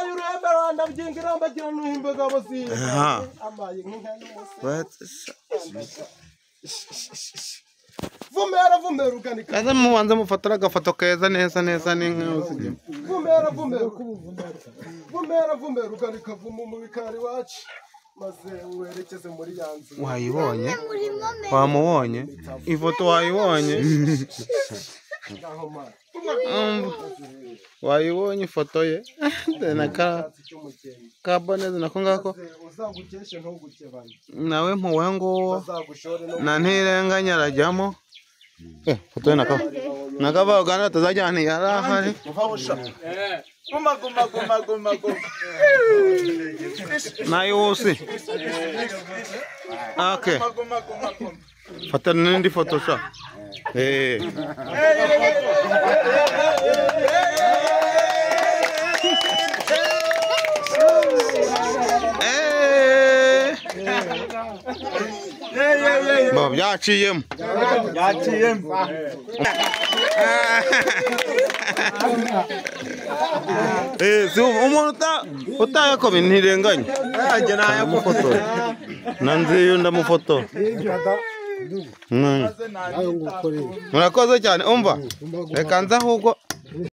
Imbwa y'uruhembe rwanda irambagira n'uhimbaga bazinga. Amaye nk'inka y'umusore. Vumera vumera uganika. Kaza mubanza mufatara agafoto keza neza neza n'inka uzigema. Vumera vumera vumera vumera uganika vumu mu bikari wacu maze werekeze muri yanzu. Wayibonye? Wamubonye? Ifoto wayibonye? Wayibonye ifoto ye? Na kaboneze nako ngako nawe mpuwe nguwo na ntirenganya arajyamo. Foto ye nako nakava Uganda tazajyana yarahari. Guma guma guma guma guma. Nayusi. Okay. Fata n'indi foto sha. Bo byaciyemo. Byaciyemo. Si umuntu utayakobe ntirenganya. Nanjye nayamufotora. Nanze ndamufotora. Murakoze cyane umva. Reka nza ahubwo